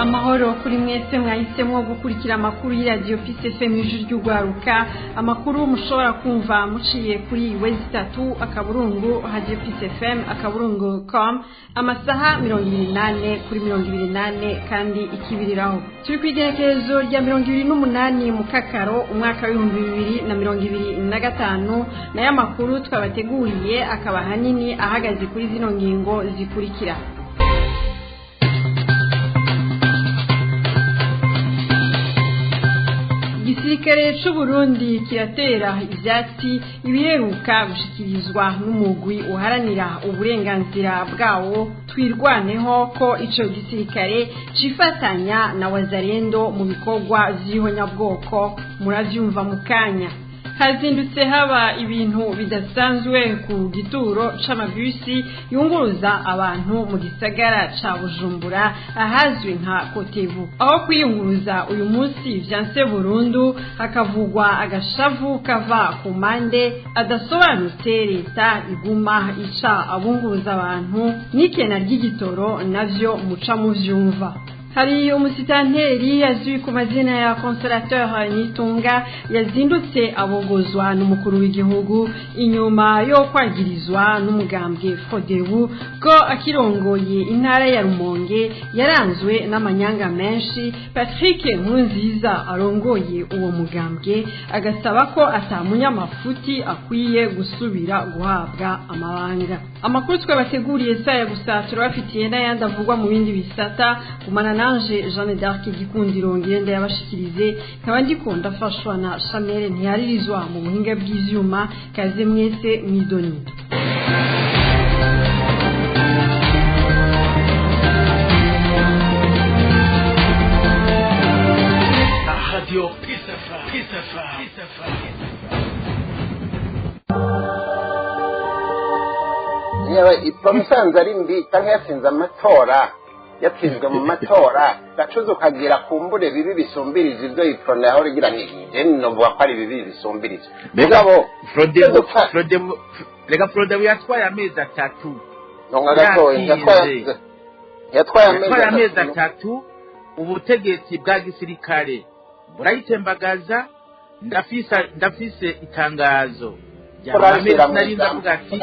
Amahoro kuri mwese mwahisemo gukurikira amakuru y'iradiyo Peace FM ijwi ry'urwaruka, amakuru mushobora kumva muciye kuri w3.radiopcfm.com amasaha 24 kuri 24 kandi ikibiriraho. Turi ku igerekezo rya 28 mu Kakaro umwaka w'ibihumbi 2025, nayo amakuru twabateguriye akaba hanini ahagaze kuri zino ngingo zikurikira. Igisirikare c'u Burundi kiratera ivyatsi ibiheruka gushikirizwa n'umugwi uharanira uburenganzira bwawo Twirwaneho ko ico gisirikare cifatanya na Wazalendo mu bikorwa vy'ihonyabwoko, muravyumva mu kanya. Hazindutse haba ibintu bidasanzwe ku gituro c'amabisi yunguruza abantu mu gisagara ca Bujumbura ahazwi nka Kotebu. Aho kwiyunguruza uyu munsi vyanse burundu, hakavugwa agashavu kava ku mande adasobanutse leta iguma ica abunguruza abantu n'ikena ry'igitoro navyo muca muvyumva. Hari umusitanteri azwi ku mazina ya Consolateur Nitunga yazindutse abogozwa n'umukuru w'igihugu inyuma yo kwagirizwa n'umugambwe Frodebu ko akirongoye intara ya Rumonge yaranzwe n'amanyanga menshi. Patrick Nkurunziza arongoye uwo mugambwe agasaba ko atamunyamafuti akwiye gusubira guhabwa amabanga. Amakuru twabateguriye saya gusa turabafitiye n'ayandi avugwa mu bindi bisata. Kumana nanje Jeanne d'Arc Gikundiro ngende yabashikirize, nkaba ndikunda afashwa na Chanel ntiyaririzwa mu buhinga bw'ivyuma. Kaze mwese mwidoni. Radio Peace FM, Peace FM, Peace FM. Yewe ipromisanze ari mbi canke yatsinze amatora, yatsinzwe mu matora gacuza ukagira kumbure bibi bisumbirije ibyo iprone aho rigira ni je novuga ko ari bibi bisumbirije. Mugabo Frodebu rega Frodebu yatwaye amezi atatu. Nonga gatoya yatwaye amezi atatu, ubutegetsi bwa gisirikare burayitembagaza. Ndafise itangazo rya nari ndavuga ati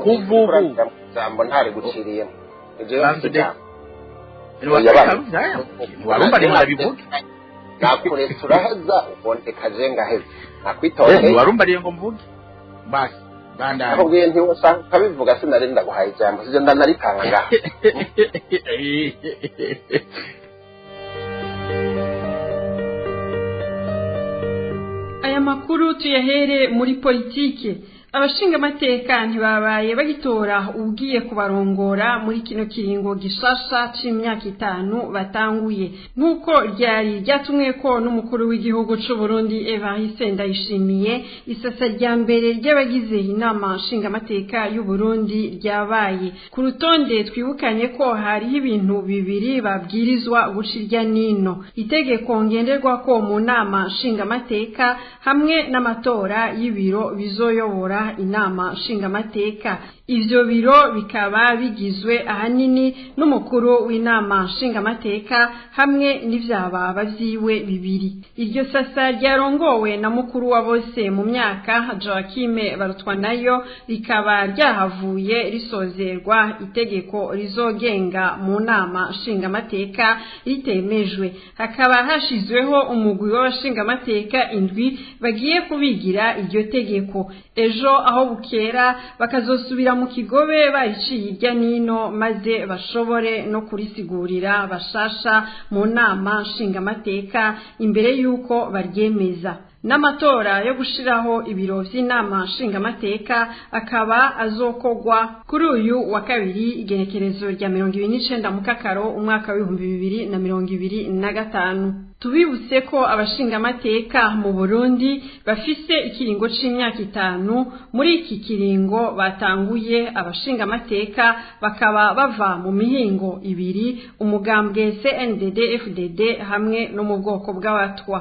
kuvubu jambo ntari guciriyemo. Warumva ntiwabivuga nakuretse uraheza uboneka je ngaheza nakwitondeye. Warumbariye ngo mvuge basi bandanye nakubwiye ntiwosanga ukabivuga, sinari ndaguhaye ijambo sivyo ndanaripanga ngaha. Aya makuru tuyahere muri politike. Abashingamateka ntibabaye bagitora ugiye kubarongora muri kino kiringo gishasha c'imyaka 5 batanguye, nk'uko ryari ryatumwe ko n'umukuru w'igihugu c'u Burundi Evariste Ndayishimiye. Isasa rya mbere ry'abagize inama nshingamateka y'u Burundi ryabaye. Ku rutonde twibukanye ko hariho ibintu bibiri babwirizwa guca irya nino: itegeko ngenderwako mu nama nshingamateka hamwe n'amatora y'ibiro bizoyobora inama nshingamateka. Ivyo biro bikaba bigizwe ahanini n'umukuru w'inama nshingamateka hamwe n'ivyababa vyiwe bibiri. Iryo sasa ryarongowe na mukuru wa bose mu myaka Joachim Barutwanayo rikaba ryahavuye risozerwa itegeko rizogenga mu nama nshingamateka ritemejwe. Hakaba hashizweho umugwi w'abashingamateka 7 bagiye kubigira iryo tegeko. Ejo aho bukera bakazosubira mu kigobe bayiciye irya nino, maze bashobore no kurisigurira bashasha mu nama nshingamateka imbere y'uko baryemeza. N'amatora yo gushiraho ibiro vy'inama nshingamateka akaba azokogwa kuri uyu wa kabiri igenekerezo rya 29 mu Kakaro umwaka w'ibihumbi 2025. Tubibutse ko abashingamateka mu Burundi bafise ikiringo c'imyaka 5. Muri iki kiringo batanguye abashingamateka bakaba bava mu mihingo ibiri, umugambwe CNDD FDD hamwe no mu bwoko bw'abatwa.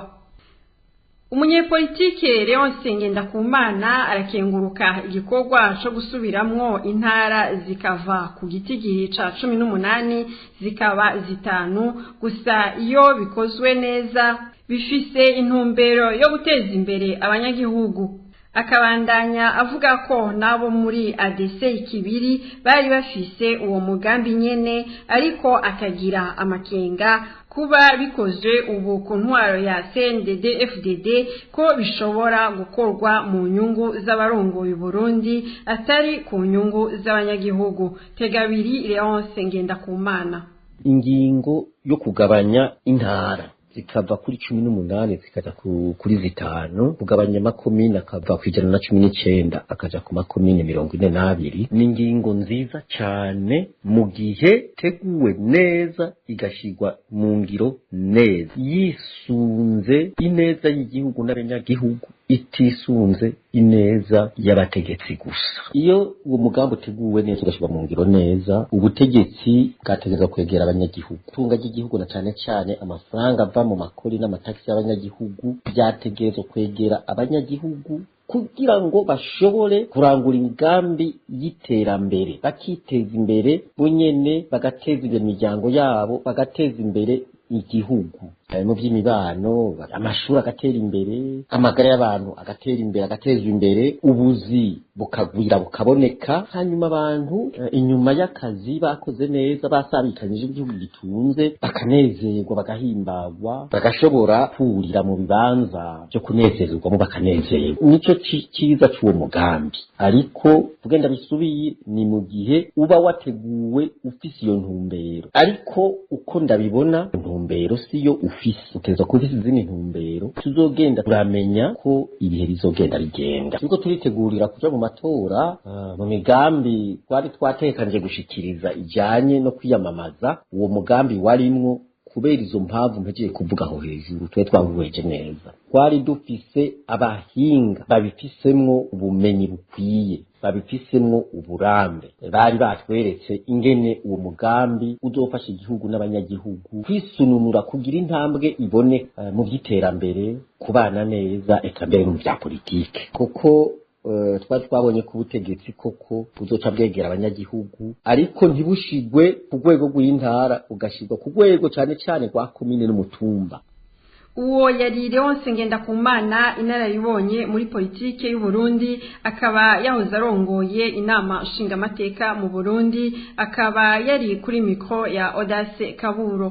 Umunyepolitike Leonce Ngendakumana arakenguruka igikorwa co gusubiramwo intara zikava ku gitigiri ca 18 zikaba 5, gusa iyo bikozwe neza bifise intumbero yo guteza imbere abanyagihugu. Akabandanya avuga ko nabo muri ADC Ikibiri bari bafise uwo mugambi nyene, ariko akagira amakenga kuba bikozwe ubu ku ntwaro ya CNDD FDD ko bishobora gukorwa mu nyungu z'abarongoye Burundi atari ku nyungu z'abanyagihugu. Tegabiri Leonce Ngendakumana. Ingingo yo kugabanya intara zikava kuri 18 zikaja kuri 5, kugabanya makomine akava ku 119 akaja ku makomine 42, ni ingingo nziza cyane mu gihe teguwe neza igashirwa mu ngiro neza, yisunze ineza y'igihugu n'abanyagihugu, itisunze ineza y'abategetsi gusa. Iyo uwo mugambi uteguwe neza ugashyirwa mu ngiro neza, ubutegetsi bwategerezwa kwegera abanyagihugu, itunga ry'igihugu na cane cane amafaranga ava mu makori n'amatagisi y'abanyagihugu byategerezwa kwegera abanyagihugu kugira ngo bashobore kurangura imigambi y'iterambere, bakiteza imbere bonyene, bagateza imbere imiryango yabo, bagateza imbere igihugu mu by'imibano, amashuri agatera imbere, amagara y'abantu agatera imbere, agatezwa imbere, ubuzi bukagwira bukaboneka, hanyuma abantu inyuma y'akazi bakoze neza basabikanyije igihugu gitunze bakanezerwa, bagahimbagwa, bagashobora kurira mu bibanza byo kunezererwamo bakanezerwa. Nico cyiza c'uwo mugambi. Ariko kugenda bisubiye ni mu gihe uba wateguwe ufise iyo ntumbero, ariko uko ndabibona ntumbero siyo ufise, uteza kuba ufise izindi ntumbero. Tuzogenda turamenya ko ibihe bizogenda bigenda, turiko turitegurira kuja mu matora. Mu migambi twari twategekanije gushikiriza ijanye no kwiyamamaza, uwo mugambi warimwo kubera izo mpamvu mpejeje kuvuga aho hejuru. Twe twahuweje neza, twari dufise abahinga babifisemwo ubumenyi bukwiye, babifisemwo uburambe, bari batweretse ingene uwo mugambi uzofasha igihugu n'abanyagihugu kwisununura, kugira intambwe iboneka mu by'iterambere, kubana neza, eka mbere mu bya politike, kuko twari twabonye ko ubutegetsi koko buzoca bwegera abanyagihugu, ariko ntibushigwe ku rwego rw'intara, ugashigwa ku rwego cane cane rwa komine n'umutumba. Uwo yari Leonce Ngendakumana, inararibonye muri politike y'u Burundi, akaba yahoze arongoye inama nshingamateka mu Burundi, akaba yari kuri mikro ya Audace Kaburo.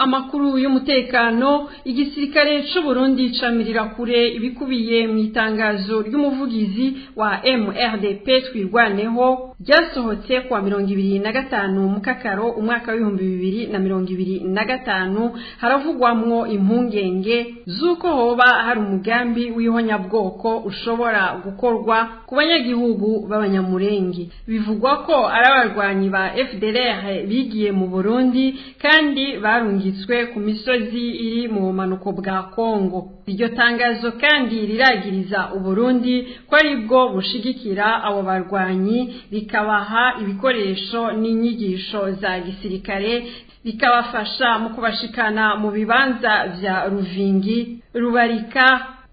Amakuru y'umutekano. Igisirikare c'u Burundi camirira kure ibikubiye mu itangazo ry'umuvugizi wa MRDP Twirwaneho ryasohotse kuwa 25 Mukakaro umwaka w'ibihumbi 2025. Haravugwamwo impungenge z'uko hoba hari umugambi w'ihonyabwoko ushobora gukorwa ku banyagihugu b'Abanyamurenge. Bivugwa ko ari abarwanyi ba FDLR bigiye mu Burundi kandi barungitswe ku misozi iri mu bumanuko bwa Kongo. Iryo tangazo kandi riragiriza Uburundi ko aribwo bushigikira abo barwanyi, rikabaha ibikoresho n'inyigisho za gisirikare, rikabafasha mu kubashikana mu bibanza vya Ruvingi, Rubarika,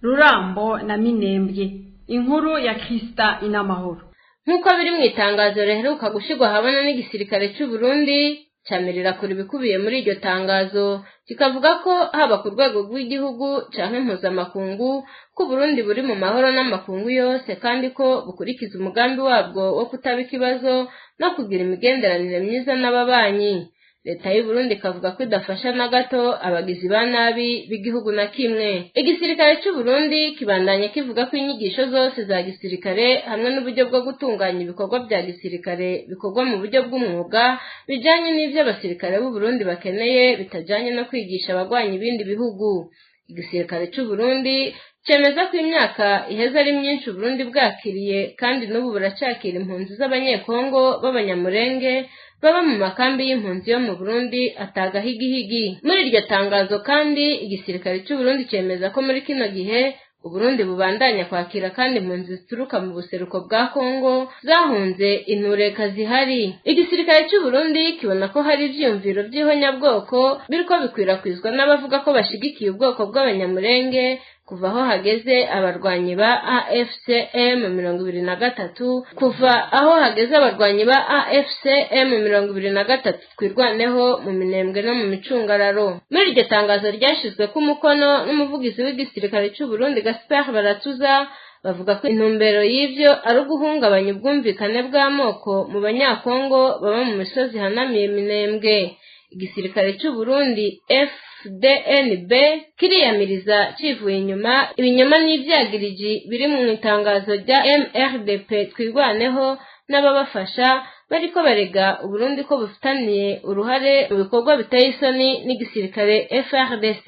Rurambo na Minembwe. Inkuru ya Krista Inamahoro. Nk'uko biri mu itangazo riheruka gushirwa ahabona n'igisirikare c'u Burundi, cyamirira kure ibikubiye muri iryo tangazo, kikavuga ko haba ku rwego rw'igihugu canke mpuzamakungu ko Burundi buri mu mahoro n'amakungu yose, kandi ko bukurikiza umugambi wabwo wo kutaba ikibazo no kugira imigenderanire myiza n'ababanyi. Leta y'u Burundi ikavuga ko idafasha na gato abagizi ba nabi b'igihugu na kimwe. Igisirikare c'u Burundi kibandanya kivuga ko inyigisho zose za gisirikare hamwe n'uburyo bwo gutunganya ibikorwa bya gisirikare bikorwa mu buryo bw'umwuga, bijanye n'ivyo abasirikare b'u Burundi bakeneye, bitajanye no kwigisha abagwanya ibindi bihugu. Igisirikare c'u Burundi cemeza ko imyaka iheze ari myinshi Burundi bwakiriye kandi n'ubu buracakira impunzi z'Abanyekongo b'Abanyamurenge baba mu makambi y'impunzi yo mu Burundi atagahigihigi. Muri iryo tangazo kandi igisirikare c'u Burundi cemeza ko muri kino gihe Uburundi bubandanya kwakira kandi impunzi zituruka mu buseruko bwa Kongo zahunze intureka zihari. Igisirikare cy'u Burundi kibona ko hari ivyiyumviro by'ihonyabwoko biriko bikwirakwizwa n'abavuga ko bashigikiye ubwoko bw'Abanyamurenge kuva aho hageze abarwanyi ba AFCM 23, kuva aho hageze abarwanyi ba AFCM 23 Twirwaneho mu Minembwe no mu micungararo. Muri iryo tangazo ryashizwe ku mukono n'umuvugizi w'igisirikare cy'u Burundi Gaspard Baratuza, bavuga ko intumbero y'ivyo ari uguhungabanya ubwumvikane bw'amoko mu Banyakongo baba mu misozi ihanamiye Minembwe. Igisirikare cy'u Burundi FDNB kiriyamiriza civuye inyuma ibinyoma n'ivyagiriji biri mu itangazo rya MRDP Twirwaneho n'ababafasha bariko barega Uburundi ko bufitaniye uruhare mu bikorwa biteye isoni n'igisirikare FRDC.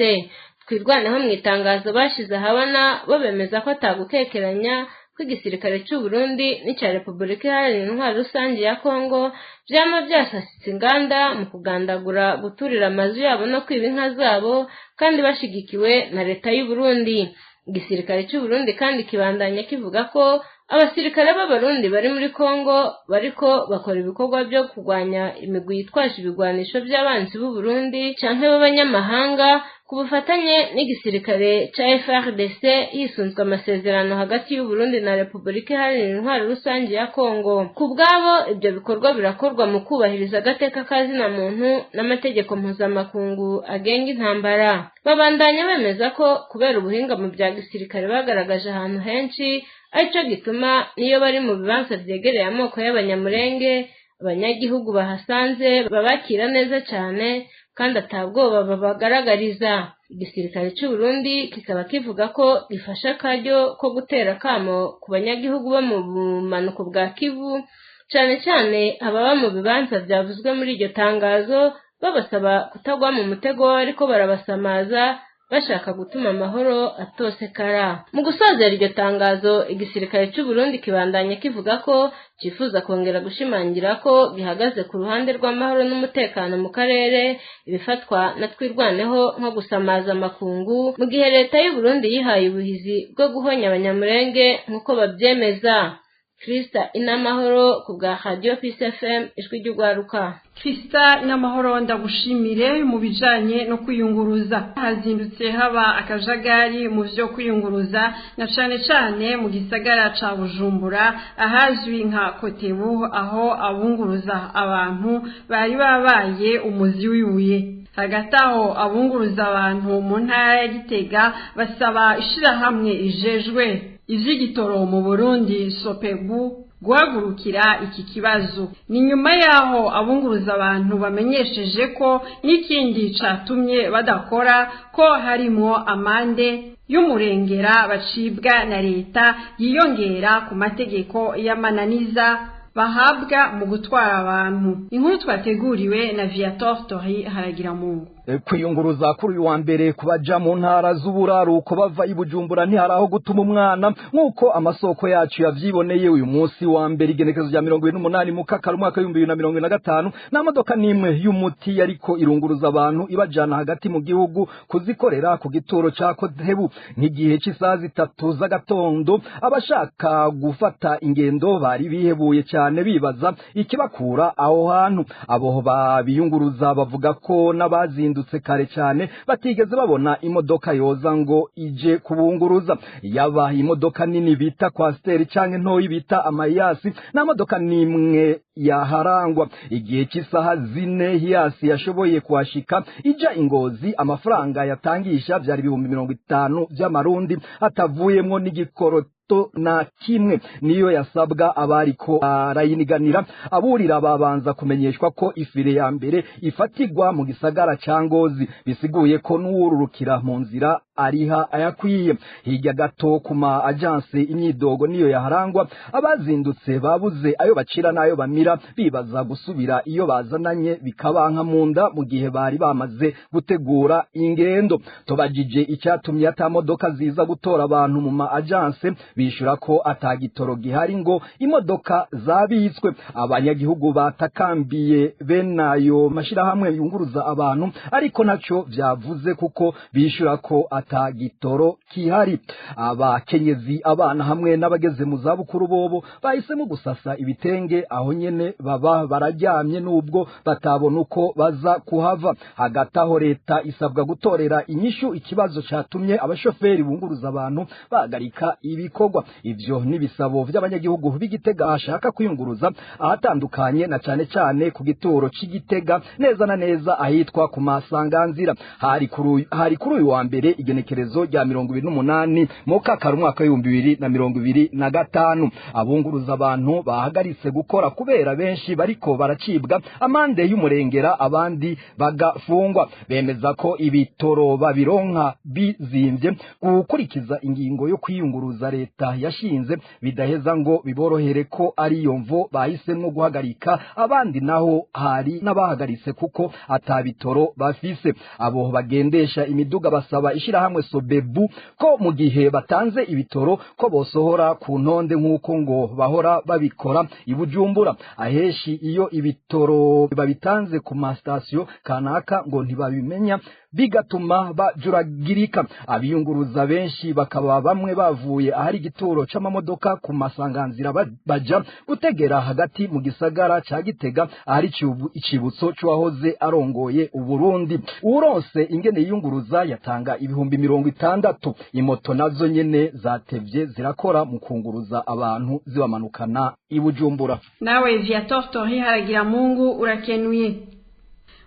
Twirwaneho mu itangazo bashize ahabona bo bemeza ko atagukekeranya ko igisirikare cy'u Burundi n'icya Repubulika Iharanira Intwaro Rusange ya Kongo vyama vyasasitse inganda mu kugandagura, guturira amazu yabo no kwiba inka zabo, kandi bashigikiwe na leta y'u Burundi. Igisirikare cy'u Burundi kandi kibandanya kivuga ko abasirikare b'Abarundi bari muri Kongo bariko bakora ibikorwa byo kurwanya imigwi yitwaje ibigwanisho by'abanzi b'u Burundi canke b'abanyamahanga ku bufatanye n'igisirikare ca FRDC, hisunzwe amasezerano hagati y'u Burundi na Repubulika Iharanira Intwaro Rusange ya Kongo. Ku bwabo ibyo bikorwa birakorwa mu kubahiriza agateka ka zina muntu n'amategeko mpuzamakungu agenga intambara. Babandanya bemeza ko kubera ubuhinga mu bya gisirikare bagaragaje ahantu henshi, aricyo gituma niyo bari mu bibanza vyegereye amoko y'Abanyamurenge, abanyagihugu bahasanze babakira neza cyane kandi atabwoba babagaragariza. Igisirikare cy'u Burundi kikaba kivuga ko gifashe akaryo ko gutera akamo ku banyagihugu bo mu bumanuko bwa Kivu, cane cane ababa mu bibanza vyavuzwe muri iryo tangazo, babasaba kutagwa mu mutego ariko barabasamaza bashaka gutuma amahoro atosekara. Mu gusozera iryo tangazo, igisirikare cy'u Burundi kibandanya kivuga ko cifuza kongera gushimangira ko gihagaze ku ruhande rw'amahoro n'umutekano mu karere, ibifatwa na Twirwaneho nko gusamaza amakungu, mu gihe leta y'u Burundi yihaye ubuhizi bwo guhonya Abanyamurenge nk'uko bavyemeza. Krista Inamahoro ku bwa Radio Peace FM, ijwi ry'ugwaruka. Krista Inamahoro, ndagushimire. Mu bijanye no kwiyunguruza, hazindutse haba akajagari mu vyo kwiyunguruza, na cane cane mu gisagara ca Bujumbura ahazwi nka Kotebu, aho abunguruza abantu bari babaye umuzi wibuye. Hagati aho abunguruza abantu mu ntara ya Gitega basaba ishirahamwe ijejwe ivy'igitoro mu Burundi Sopebu guhagurukira iki kibazo. Ni nyuma yaho abunguruza abantu bamenyesheje ko n'ikindi catumye badakora ko harimwo amande y'umurengera bacibwa na leta yiyongera ku mategeko y'amananiza bahabwa mu gutwara abantu. Inkuru twateguriwe na Viator Tori Haragiramungu. Kwiyunguruza kuri uyu wa mbere kubaja mu ntara z'uburaruko bava i Bujumbura ntihari aho gutuma umwana, nk'uko amasoko yacu yavyiboneye. Uyu munsi wa mbere, igenekerezo rya 28 Mukakaro umwaka w'2025, nta modoka n'imwe y'umuti yariko irunguruza abantu ibajana hagati mu gihugu kuzikorera ku gituro ca Kotebu. Nk'igihe c'isaha 3 z'agatondo, abashaka gufata ingendo bari bihebuye cyane, bibaza ikibakura aho hantu. Abo babiyunguruza bavuga ko n'abazindu kare cyane batigeze babona imodoka yoza ngo ije kubunguruza, yaba imodoka nini bita kwasteri canke ntoyi bita amayasi, nta modoka nimwe yaharangwa. Igihe cy'isaha 4 Hiyasi yashoboye kuhashika ija Ingozi, amafaranga yatangisha byari 50,000 by'amarundi, atavuyemwo n'igikoro na kimwe niyo yasabwa. Abariko arayiniganira aburira babanza kumenyeshwa ko ifire ya mbere ifatigwa mu gisagara ca Ngozi, bisiguye ko n'uwururukira mu nzira ariha ayakwiye. Hirya gato ku ma agence imyidogo niyo yaharangwa, abazindutse babuze ayo bacira n'ayo bamira, bibaza gusubira iyo bazananye bikabanka mu nda mu gihe bari bamaze gutegura ingendo. Tubajije icyatumye ata modoka ziza gutora abantu mu ma agence, bishura ko atagitoro gihari ngo imodoka zabitswe. Abanyagihugu batakambiye bene ayo mashirahamwe yunguruza abantu, ariko naco vyavuze kuko bishura ko ata gitoro kihari. Abakenyezi, abana hamwe n'abageze mu zabukuru bobo bahisemo gusasa ibitenge aho nyene baba bararyamye, nubwo batabona uko baza kuhava. Hagati aho leta isabwa gutorera inyishu ikibazo catumye abashoferi bunguruza abantu bahagarika ibikorwa. Ivyo n'ibisabo vy'abanyagihugu b'Igitega bashaka kwiyunguruza ahatandukanye, na cane cane ku gituro c'Igitega, neza na neza ahitwa ku Masanganzira. Hari kuri uyu wa mbere, igenekerezo rya 28 Mukakaro umwaka w'2025. Abunguruza abantu bahagaritse gukora kubera benshi bariko baracibwa amande y'umurengera, abandi bagafungwa. Bemeza ko ibitoro babironka bizimvye, gukurikiza ingingo yo kwiyunguruza leta yashinze bidaheza ngo biborohere, ko ariyo mvo bahisemwo guhagarika. Abandi naho hari n'abahagaritse kuko atabitoro bafise. Abo bagendesha imiduga basaba ishirahamwe Sobebu ko mu gihe batanze ibitoro ko bosohora ku ntonde, nk'uko ngo bahora babikora i Bujumbura. Aheshi iyo ibitoro babitanze ku masitasiyo kanaka ngo ntibabimenya, bigatuma bajuragirika. Abiyunguruza benshi bakaba bamwe bavuye ahari igituro c'amamodoka ku Masanganzira baja gutegera hagati mu gisagara ca Gitega, ahari icibutso c'uwahoze arongoye Uburundi. Uronse ingene yiyunguruza yatanga 60,000. Imoto nazo nyene zatevye zirakora mu kunguruza abantu zibamanukana i Bujumbura. Nawe Viator Tori haragira Mungu, urakenuye.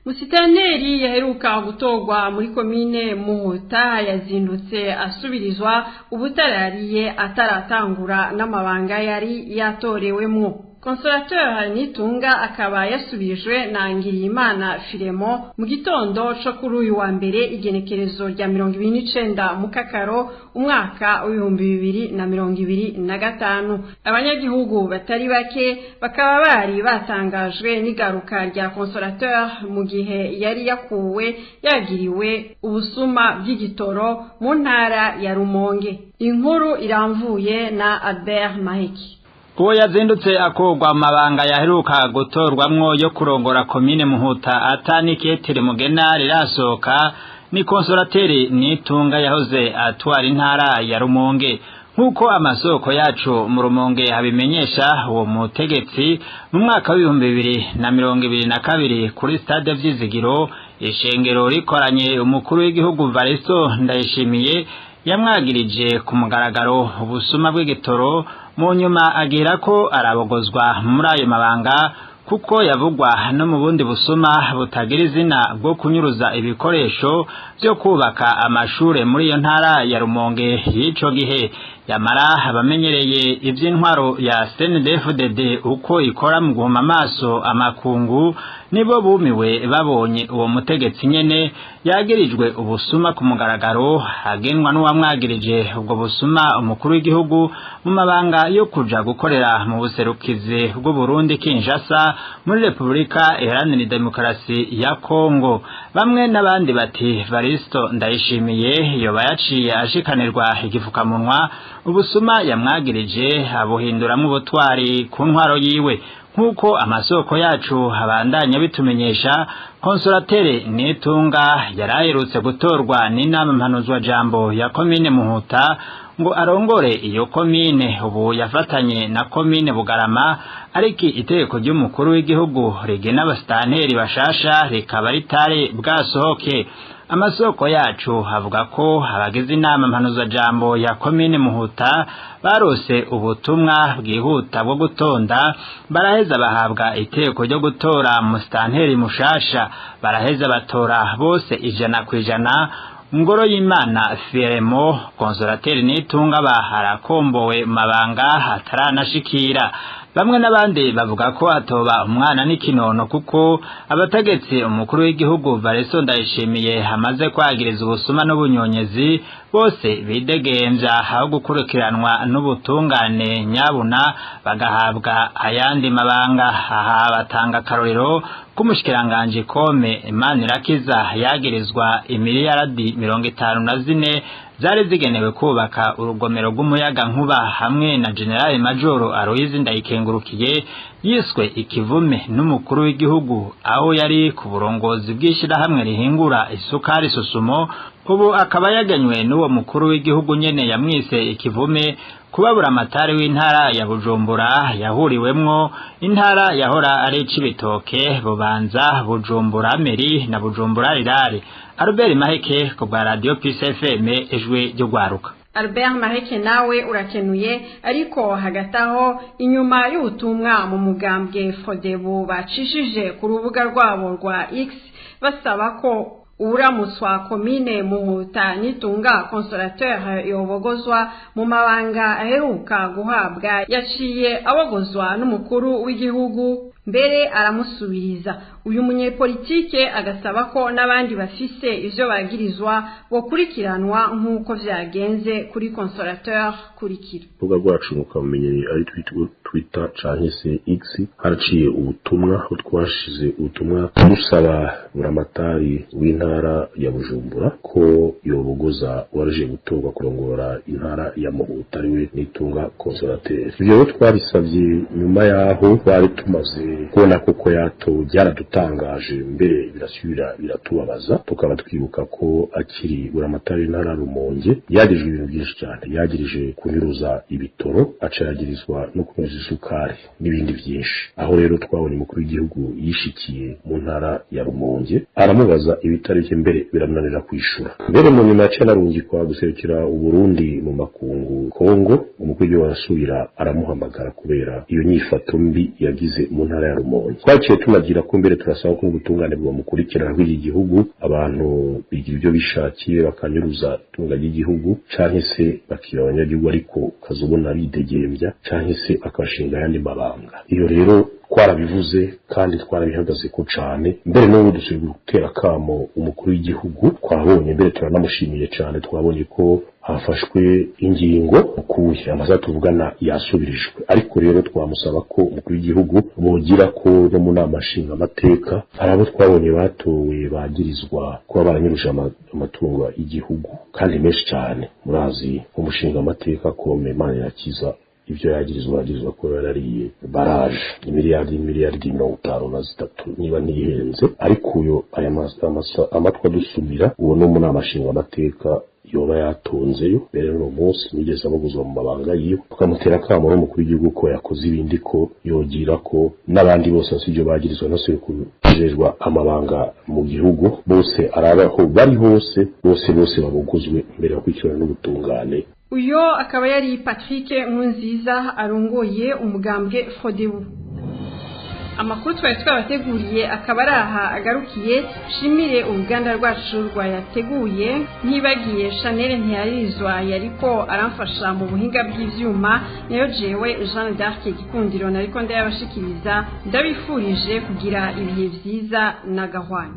Musitaneri yaheruka gutorwa muri komine Muhuta yazindutse asubirizwa ubutarariye, ataratangura n'amabanga yari yatorewemwo. Consolateur Nitunga akaba yasubijwe na Ngiriyimana Filemo mu gitondo co kuri uyu wa mbere, igenekerezo rya 29 Mukakaro umwaka w'2025. Abanyagihugu batari bake bakaba bari batangajwe n'igaruka rya Consolateur mu gihe yari yakuwe yagiriwe ubusuma bw'igitoro mu ntara ya Rumonge. Inkuru iramvuye na Albert Maheki. Uwo yazindutse akurwa amabanga yaheruka gutorwamwo yo kurongora komine Muhuta ataniketire mugena rirasohoka ni Konsolateri Nitunga yahoze atwara intara ya Rumonge. Nk'uko amasoko yacu mu Rumonge habimenyesha, uwo mutegetsi mu mwaka w'2022 kuri stade Vyizigiro, ishengero rikoranye, umukuru w'igihugu Varisto Ndayishimiye yamwagirije ku mugaragaro ubusuma bw'igitoro. Mu nyuma agira ko arabogozwa muri ayo mabanga, kuko yavugwa no mu bundi busuma butagira izina bwo kunyuruza ibikoresho byo kubaka amashure muri iyo ntara ya Rumonge y'ico gihe. Yamara abamenyereye ivy'intwaro ya CNDD-FDD uko ikora mu guhuma amaso amakungu nibo bumiwe babonye uwo mutegetsi nyene yagirijwe ubusuma ku mugaragaro, agenwa n'uwamwagirije ubwo busuma, umukuru w'igihugu, mu mabanga yo kuja gukorera mu buserukizi bw'Uburundi Kinshasa muri Repubulika Iharanira Demokarasi ya Kongo. Bamwe n'abandi bati Varisto Ndayishimiye yoba yaciye ashikanirwa igifukamunwa, ubusuma yamwagirije abuhinduramwo ubutwari ku ntwaro yiwe. Nk'uko amasoko yacu abandanya bitumenyesha, Konsolatere Nitunga yaraherutse gutorwa n'inama mpanuzwajambo ya komine Muhuta ngo arongore iyo komine ubu yafatanye na komine Bugarama, ariko itegeko ry'umukuru w'igihugu rigena abasitanteri bashasha rikaba ritari bwasohoke. Amasoko yacu avuga ko abagize inama mpanuzwajambo ya komine Muhuta barose ubutumwa bwihuta bwo gutonda, baraheza bahabwa iteko ryo gutora musitanteri mushasha, baraheza batora bose 100%. Ngoro y'Imana Firemo. Konsolateri Nitunga baharakombowe mabanga ataranashikira. Bamwe n'abandi bavuga ko atoba umwana n'ikinono, kuko abategetsi umukuru w'igihugu Vareso Ndayishimiye amaze kwagiriza ubusuma n'ubunyonyezi bose bidegemvya aho gukurikiranwa n'ubutungane, nyabuna bagahabwa ayandi mabanga. Aha batanga akarorero k'umushikiranganje Kome Manirakiza yagirizwa imiliyaradi 54 zari zigenewe kubaka urugomero rw'umuyaga nkuba hamwe na General Major Aloyizi Ndayikengurukiye yiswe ikivume n'umukuru w'igihugu aho yari ku burongozi bw'ishirahamwe rihingura isukari Susumo, ubu akaba yaganywe n'uwo mukuru w'igihugu nyene yamwise ikivume kubabura amatari w'intara ya Bujumbura yahuriwemwo intara yahora ari Cibitoke, Bubanza, Bujumbura Meri na Bujumbura Rirare. Albert Maheke ku bwa Radio Peace FM, ijwi ry'ugwaruka. Albert Maheke nawe urakenuye. Ariko hagati aho, inyuma y'ubutumwa mu mugambwe Frodebu bacishije ku rubuga rwabo rwa X basaba ko uramutswa komine Muhuta Nitunga Consolateur yobogozwa mu mabanga aheruka guhabwa, yaciye abogozwa n'umukuru w'igihugu, mbere aramusubiriza. Uyu munyepolitike agasaba ko n'abandi bafise ivyo bagirizwa bokurikiranwa nk'uko vyagenze kuri Consolateur. Kurikira. Urubuga rwacu mukamenyereye ari Twitter canke se X, haraciye ubutumwa aho twashize ubutumwa dusaba buramatari w'intara ya Bujumbura ko yobogoza waraje gutorwa kurongora intara ya Muhuta, ariwe Nitunga Consolateur. Ivyo rero twabisavye nyuma yaho twari tumaze kubona koko yatowe, byaradutangaje mbere birasubira biratubabaza. Tukaba twibuka ko akiri buramatari w'intara Rumonge yagirijwe ibintu byinshi cyane, yagirije kunyuruza ibitoro, aca yagirizwa no kunyuruza isukari n'ibindi byinshi. Aho rero twabonye umukuru w'igihugu yishikiye mu ntara ya Rumonge aramubaza ibitari bye, mbere biramunanira kwishura. Mbere mu nyuma yaciye anarungikwa guserukira Uburundi mu makungu Kongo, umukuru w'igihugu arasubira aramuhamagara kubera iyo nyifato mbi yagize mu ntara ya Rumonge. Twaciye tunagira ko mbere turasaba ko ubutungane bwamukurikirana bw'iki gihugu. Abantu bigira ibyo bishakiye bakanyuruza itunga ry'igihugu canke se bakiba abanyagihugu, ariko ukazobona bidegembya canke se akabashinga ayandi mabanga. Iyo rero twarabivuze kandi twarabihagaze ko cane. Mbere n'ubu dusubiye gutera kamo umukuru w'igihugu. Twabonye mbere turanamushimiye cane, twabonye ko hafashwe ingingo ukuye amasaha tuvugana yasubirijwe, ariko rero twamusaba ko umukuru w'igihugu bogira ko no mu nama nshingamateka hari abo twabonye batowe bagirizwa kuba baranyuruje amatungo y'igihugu kandi menshi cyane. Murazi nk'umushingamateka Kome Manirakiza, ibyo yagirizwa kuba yarariye baraje imiliyardi 53 niba ntihenze, ariko uyo aya amatwi adusumira uwo no mu nama nshingamateka yoba yatonzeyo. Mbere n'uwo munsi nigeze abuguzwa mu mabanga yiwe, tukamutera akamo n'umukuru w'igihugu ko yakoze ibindi, ko yogira ko n'abandi bose bafite ibyo bagirizwa ntose kujejwa amabanga mu gihugu bose, arabaho bari hose bose bose babuguzwe mbere bakurikirana n'ubutungane. Uyo akaba yari Patrick Nkunziza arongoye umugambwe Frodebu. Amakuru twari twabateguriye akaba ari aha agarukiye. Shimire uruganda rwacu rwayateguye, ntibagiye Chanel Ntiyarizwa yariko aramfasha mu buhinga bw'ivyuma, nayo jewe Jeanne d'Arc Gikundiro nariko ndayabashikiriza. Ndabifurije kugira ibihe vyiza na gahwana.